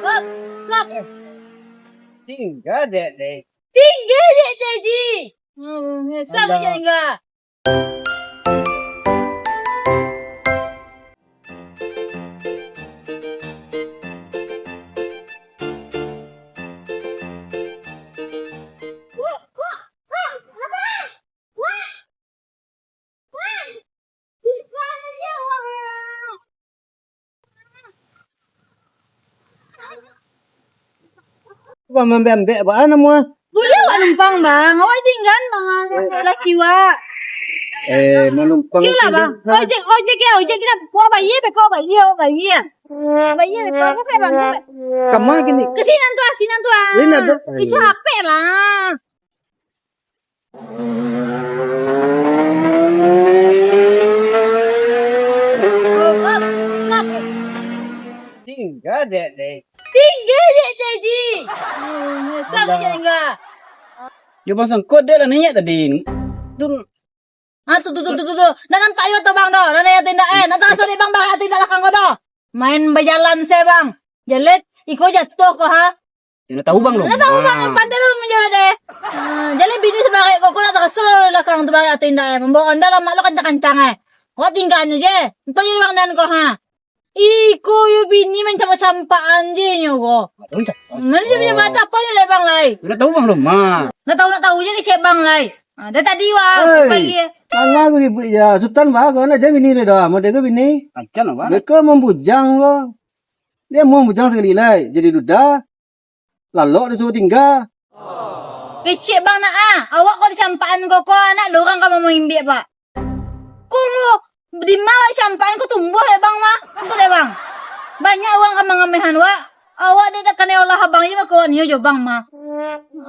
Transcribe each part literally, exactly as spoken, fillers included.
Hop, hop. Tingga, Dek, Dek. Tingga, Dek, Dek, Ji. Hmm, sama Alah. je tingga. Bang, mambek-ambek baa namo ah? Buliah awak numpang, Bang. Awak tinggaan, Bang, laki wak. Eh, manumpang Iyolah, Bang. Ojek, ojek ya, ojek kita. Kau bayar, kau bayar, kau bayar. Bayar, kau apa, Bang? Kama kini? Ke sinan tu ah, sinan tu ah. Sinan tu. Ih, capek lah. Tingga, Dek, Dek. Tingga, Dek, Dek, Ji. Sama je tingga. Yo, Bang Sangkot, dek lah naiak tadi. Dun. Ah, tu, tu, tu, tu, tu, tu. Dah nampak juga tu, Bang, tu. Dah naiak tindak, eh. Nak tahu sorry, Bang, Bang, tindak lah kang kau tu. Main bajalan se, Bang. Jelit, iko jatuah ko, ha? Yo, nak tahu, Bang, lo. Nak tahu, Bang, Ah. pandai lo manjawab deh. Ah, jaleh bini sabarek ko, ko nak taraso lah kang tu barek atau indak, eh. Mambawa onda lamak lo kancang-kancang, eh. Awak tinggaan je. Entah je Bang Dan ko, ha. Iko yo bini mancampak-campakan je nyo ko. Mana dia punya mata apa nyo lai, Bang, lai? Nak tahu, Bang, lo, ma. Nak tahu, nak tahu je kecek Bang, lai. Ah, dah tadi, wah, Hei, pagi, eh. Manga ko ribut je. Sutan, bah, kau nak jadi bini le dah. Mau dia ke bini? Macam apa? Dia ke mambujang ko. Dia mau bujang sakali lai. Jadi duda. Lalok disuruh tingga. Kecek Bang nak ah. Awak ko dicampakan ko, ko anak dorang ka mamaimbiak, Pak. Ko mo, di ma awak dicampakan ko tumbuah dek Bang mah. Untuak dek Bang. Banyak urang ka mangamehan wak. Awak dek dak kanai olah abang je mako awak nio jo Bang mah.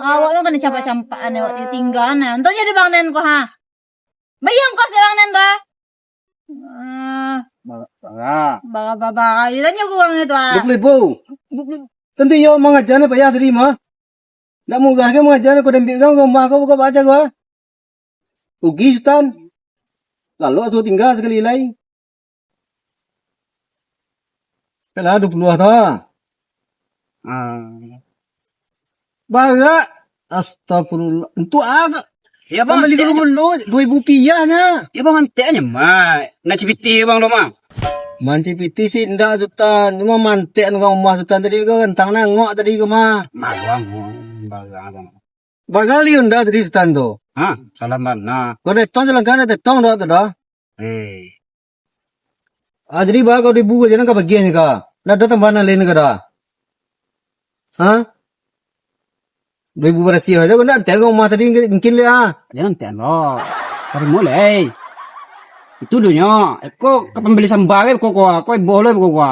Awak lo kanai campak-campakan awak tu tingga nah. Untuak jadi Bang den ko ha. Bayia ongkos dek Bang den tu ah. Ah, Bara. Bara, bara, bara. Yo tanyo ka urang tu ah. Dua puluah ribu. Tantu iyo mangaja ni payah tadi mah. Ndak murah ka mangaja ni, ko dambik ka rumah ko, ko baca ko. Rugi Sutan. Lalok suruh tingga sakali lai. Kalah dua puluah tu. Ah. Barak. Astagfirullah. Untuak a ko? Ya, Bang, Bang bali antek ko aja. Dulu, dua ribu rupiah nah. Ya, Bang, antek aja, Mak. Nak cipiti, Bang, tu, Mak. Mancipiti sih indak, Sutan. Cuma mantek ka rumah Sutan tadi ko, kantang nangok tadi ko, mah. Magang, Bang. Bagang, Bang. Bagang li onda tadi Sutan tu. Ha, salah mana? Ko detong je langkah, detong dah tu dah. Eh. Ah, jadi, bah, kalau dua ribu ko jan ka bagian ni ka. Ndak ado tambahan nan lain ka dah. Ha? Dua ribu barasiah aja ko ndak antek ka rumah tadi, mungkin le ah. Jan antek lo. Tarimo le. Itu dunyo. Eko ka pambali samba ko ko. Ko iboh lo ko ko.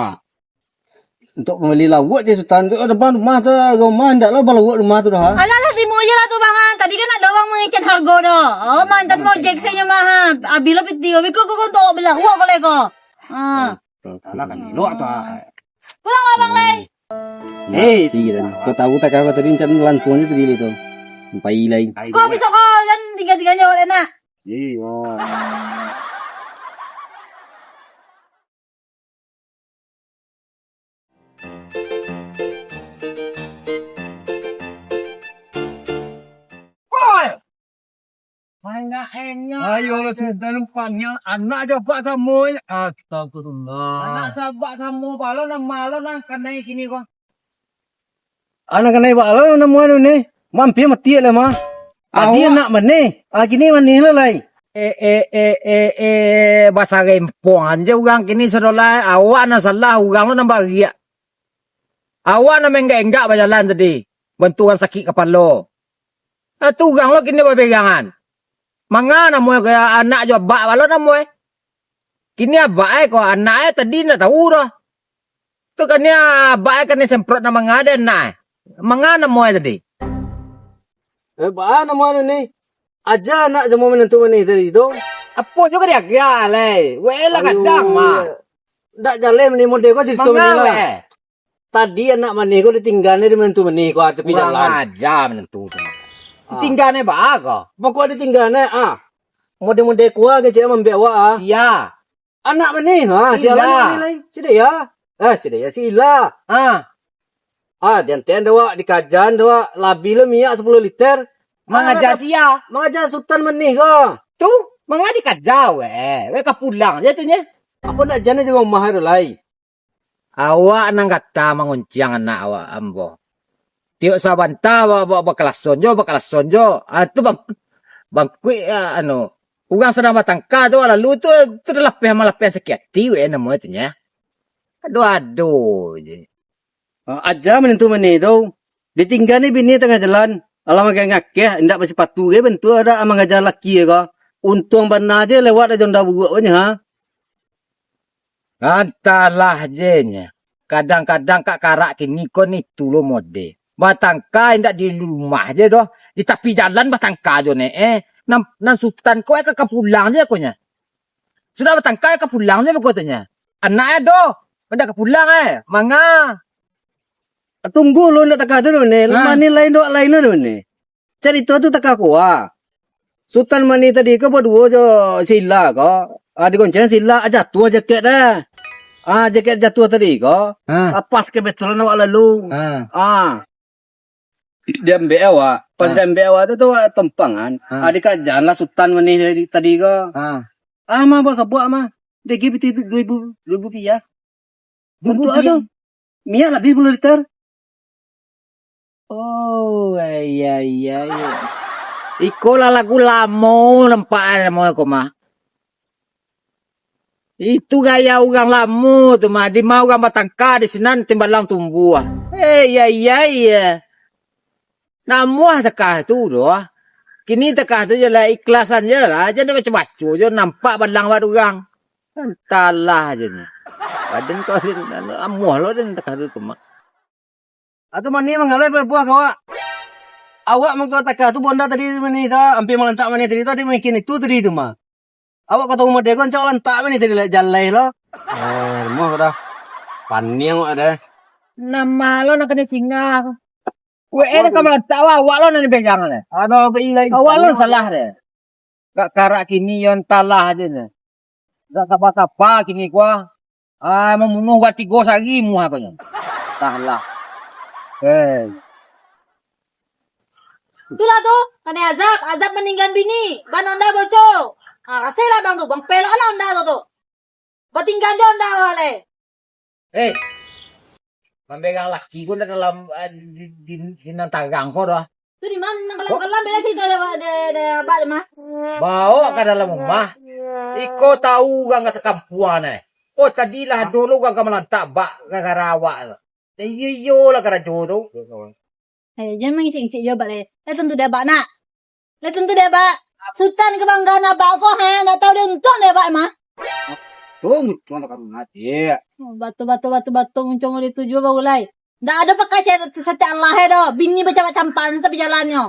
Untuak pambali lauak je Sutan tu. Depan rumah tu, rumah ndak lo balauak rumah tu dah. Alah, alah, tarimo je lah tu, Bang, ah. Tadi kan ado urang mangecek hargo tu. Oh, mantan mojek sajo mah, ha. Abih lo piti, abih ko, ko, ko, untuak bali lauak ko le ko. Ha. Alah, kan elok tu, ah. Pulang lah, Bang, lai. Eh. Mati kita ni. Kau tahu tak, kau tadi rencana langsung aja tu dili tu. Sampai lai. Kau bisa kau dan tiga-tiganya awak enak. Iyo. Oi! Banyak enyo. Ayo lah, sudah lumpangnya. Anak jo abak samo, ya. Astagfirullah. Anak jo abak samo, balo nan ma lo nan kanai kini ko. Anak kanai balo namo anu ni. Mampia mati lah, mah. Tadi awak anak manih. Ah, kini manih lah, lai. Eh, eh, eh, eh, eh, basarempong aja urang kini, sudah lah. Awak nan salah, urang lo nan bariak. Awak nan menggak-enggak bajalan tadi, bantu urang sakik kapalo. Ah, tu urang lo kini baberangan. Manga namo e ko anak jo abak balo namo e. Kini abak e ko anak e tadi ndak tahu doh. Tu kani abak e kani semprot nan manga dek anak e. Manga namo e tadi. Eh, baa namo anu ni? Aja anak jamo minantu manih tadi tu. Apo juo ka diagiah lai. Weh lah kadang mah. Ndak jaleh manih model ko carito manih lah. Tadi anak manih ko ditingganyo di minantu manih ko, ah, tapi jalan. Kurang aja minantu tu. Ah. Ditingganyo baa ko? Pokok ditingganyo, ah. Model-model ko a kecek mambiak awak, ah. Sia. Anak manih, ah, sia lah anak manih lai. Si Dea. Eh, si Dea, si Ila. Ah. Ah, diantekan dek awak, dikajan dek awak, labiah lo minyak sapuluah liter. Mangaja sia? Mangaja Sutan manih ko. Tu, manga dikaja weh. Weh ka pulang je tu nye. Apo nak jan jo rumah tu lai? Awak nan gata mangunciang anak awak ambo. Tiok sabanta awak ba-, bakalason jo, bakalason jo. Ah, tu bang-, bangkuik, ah, anu. Urang sadang batangka tu, lalu tu, tu lah lapeh malapeh sakik ati weh namo tu nye. Aduh, aduh je. Ah, aja manintu manih tu. Ditingga ni bini tangah jalan. Alah mangakeh-ngakeh, indak basipatu ge bantu adak mangaja laki ko. Untuang bana je lewat aja onda buruak ko nyo, ha. Antahlah je nyo. Kadang-kadang kak karak kini ko ni tu lo mode. Batangka indak di rumah je doh. Di tapi jalan batangka jo ne, eh. Nan, nan Sutan ko, eh, ka, ka pulang je ko nyo. Sudah batangka, eh, ka pulang je ko tu nyo. Anak, eh, doh. Indak ka pulang, eh. Manga. Tunggu lo nak takah tu ne. Ha. Rumah ni lain doh, lain lo ne. Carito tu takah ko, ah. Sutan manih tadi ko baduo jo Sila ko. Ah, digonceng Sila, ah, jatuah jaket dah. Ah, jaket jatuah tadi ko. Ha. Ah, pas kebetulan awak lalu. Ha. Ah. Diambek awak. Pas Ha. diambek awak tu, tu awak tompang kan. Ha. Ah, dikajan lah Sutan manih tadi, tadi ko. Ha. Ah, mah, bawa sabuak, mah. Dek piti tu dua ribu, dua ribu rupiah. Dua ribu Untuk rupiah? Minyak labiah sapuluah liter. Oh, iya, iya, iya. Iko lah lagu lamo nampak namo ko mah. Itu gaya urang lamo tu mah. Di ma urang batangka, di sinan timbalang tumbuah. Eh, iya, iya, iya. Namuah takah tu doh. Kini takah tu je lah, ikhlasan je lah. Jan baco-baco je, nampak balang awak urang. Antahlah je ni. Badan kau ni, amuah lo den takah tu, tu mah. Atu manih manggalai buah kawak. Awak mangko takah tu bonda tadi manih ta, ampia malantak manih tadi tu, ado mungkin itu tadi tu mah. Awak kota rumah dia kan cak lantak manih tadi lek jalai lo. Eh, rumah kau dah. Paniang awak dah. Nama lo nak kena singa. Weh, eh, nak malantak awak, awak lo nak dipegang ni. Ada apa ilai? Awak lo salah deh. Kak karak kini yo antahlah aja nyo. Dak sapa-sapa kini ko. Ah, mamunuah urang tigo sari muah ko nyo. Antahlah. Hei. Itulah tu, kanai azab, azab maninggan bini, ban onda boco. Ah, rasailah bang tu, bang pelok lah onda tu tu. Batinggan jo onda awak lai. Eh, mamberang laki ko ndak dalam, eh, di, di, di nan tarang ko doh. Tu di ma nan kalam-kalam beda cerita dek, dek, dek abak tu mah. Baok ka dalam rumah. Iko tahu urang ka sakampuang neh. Ko tadi lah ado lo urang ka malantak bak gara-gara awak tu. Iyo, iyolah karajo tu. Eh, jan mangicik-ngicik jo abak lai. Lah tantu dek abak nak. Lah tantu dek abak. Sutan kabanggaan abak ko, ha, ndak tahu dek untuang dek abak mah. Tu untuang tak karuna, Dik. Oh, bato, bato, bato, bato, muncung di tujuah baru lai. Ndak ado pakai cari satiap Allah he doh. Bini bacabak campan tapi jalannyo.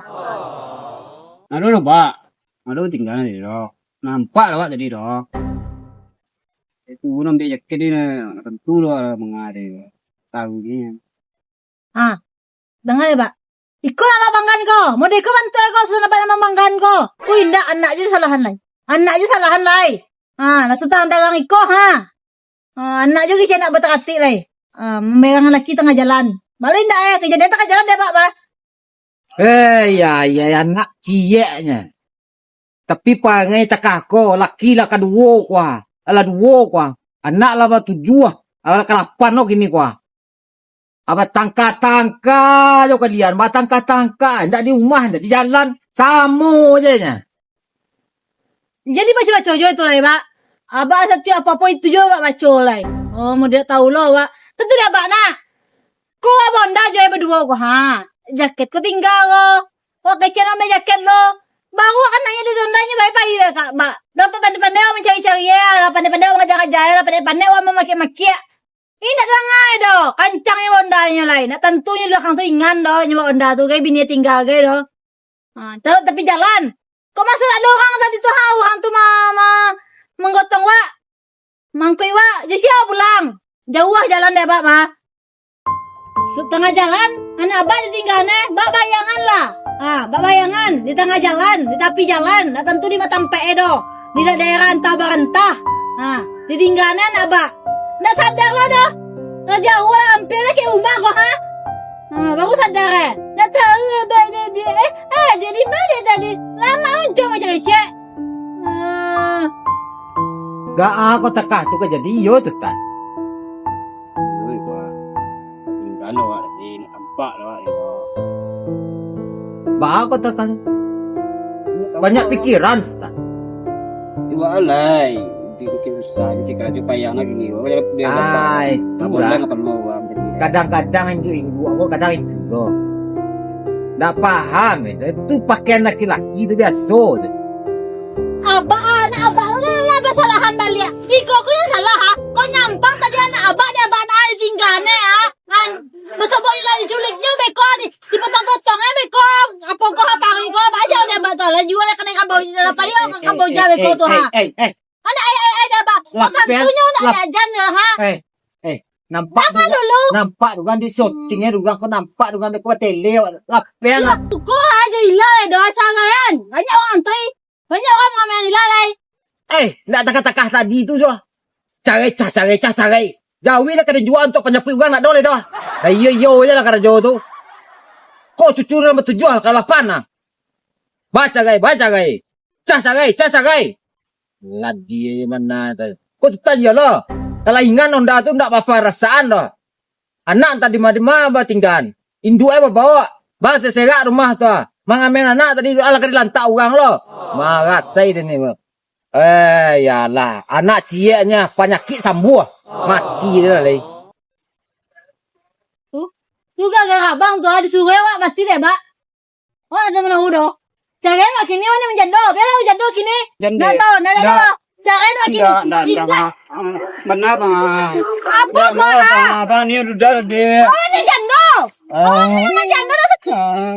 Ado doh, Bak. Ado tinggalan tadi doh. Nampak lah, Bak, tadi doh. Itu urang ambiak jaket ni, nak tantu doh mangari. Tahu ni. Ha, danga deh, Bak. Iko lah Bak banggaan ko. Mode iko bantuak ko, sudah dapat nan banggaan ko. Ko indak, anak jo salahan lai. Anak jo salahan lai. Ha, lah Sutan tarang iko, ha. Ha, anak jo kecek nak bataratik lai. Ha, mamberang laki tangah jalan. Bali indak, eh, kejadian tangah jalan deh, Bak, bah. Eh, ya, ya, ya, anak cieknyo. Tapi parangai takah ko, laki lah kaduo ko ah. Alah duo ko ah. Anak lah batujuah, alah kalapan lo kini ko ah. Ah, batangka-tangka jo kalian, batangka-tangka, indak di rumah, indak di jalan, samo je nyo. Jadi baco-baco jo tu lai, Bak. Abak satiok apo-apo itu jo abak baco lai. Oh, mau dak tahu lo, Bak. Tantu dek abak nak. Ko abak onda jo baduo ko, ha. Jaket ko tingga ko. Wak kecek nak ambiak jaket lo. Baru wak kanai di onda nyo bae pai lah, Kak, Bak. Dah pandai-pandai wak mancari-cari, eh, lah pandai-pandai wak mangaja-ngaja, eh, lah pandai-pandai wak mamakiak-makiak. Indak danga doh, kancang nyo ondanya lai. Nak tantu nyo di balakang tu ingan doh, nyo baok onda tu, gai bini tingga gai doh. Ha, ta-, tapi jalan. Kok masuak ado urang tadi tu, ha, urang tu ma-, ma-, manggotong wak. Mangkuik wak, jo sia pulang. Jauah jalan dek abak mah. Satangah jalan, anak abak ditinggaan, eh. Bak bayangan lah. Ha, bak bayangan, di tangah jalan, di tapi jalan, ndak tantu di ma tampek e doh. Di da-, daerah antah barantah. Ha, ditinggaan anak abak. Ndak sadar lo doh. Lah jauah lah, ampia lah ka rumah ko, ha. Ah, baru sadar, eh? Ndak tahu abah tadi, eh? Ah, dari mana tadi? Lama macam macam kecek. Ah. Gak ah, kau takah tu kan jadi iyo tu kan. Oi, Pak. Tinggal awak tadi, nak tampak lah, ya. Baa kau takah tu? Banyak pikiran, Ustaz. Iwak alai, bikin susah, bikin karajo payah lagi ni. Ai, itulah. Kadang-kadang indu-indu, kadang indu. Ndak paham itu. Itu pakaian laki-laki itu biaso tu. Abah, anak abah tu lah basalahan baliak. Iko ko yang salah, ha? Ko nyampang tadi anak abah, di abah anak ai tingga ne, ha? An, basobok lah diculiknyo beko, di, dipotong-potong, eh, beko. Apo ko ha paruik ko, abah aja ni abah tu lah. Jua lah kanai kabau di dalam payung, kabau ja beko tu, ha. Eh, eh, eh. Anak ai, ai, ai, dah, abah. Lapian, santunyo nak lap-, diajan lah, ha. Eh, eh, nampak Apa juga, dulu? Nampak juga di syutingnya juga, kau nampak juga beko tele, lapian lah. Tuko aja ilah, eh, doa cangan. Banyak orang antri. Banyak urang mangameh ilah lai. Eh, ndak takah-takah tadi tu jo. Carai, cah, carai, cah, carai. Jauhi lah ka dijual untuak panyapuik urang, ndak doh lai doh. Lah iyo-iyo je lah karajo tu. Ko cucu urang batujuah lah, ka lapan lah. Bacarai, bacarai. Cah carai, cah carai. Ladiah mano tu. Ko tu tanyo lo. Kalau ingan onda tu ndak baparasaan doh. Anak antah dima-dima batinggaan. Induak e babawok. Baserak rumah tu. Mangameh anak tadi tu, alah ka dilantak urang lo. Marasai den ni. Eh, yalah. Anak cieknyo panyakik sambuah. Mati den lah lai. Tu, tu gara-gara abang tu, ah, disuruah awak mati deh, Bak. Awak asa manahu doh. Carai awak kini, awak ni manjando. Bialah manjando kini. Jando. Ndak tahu, ndak ada Ndak. Doh. Carai awak kini. Ndak, ndak, ndak, Ingat. Bang. Ah, bana, Bang. Apa Ndak, kau, Bang, ah? Bang, ni udah deh. Awak ni jando. Ah. Awak ni manjando dah. Ah.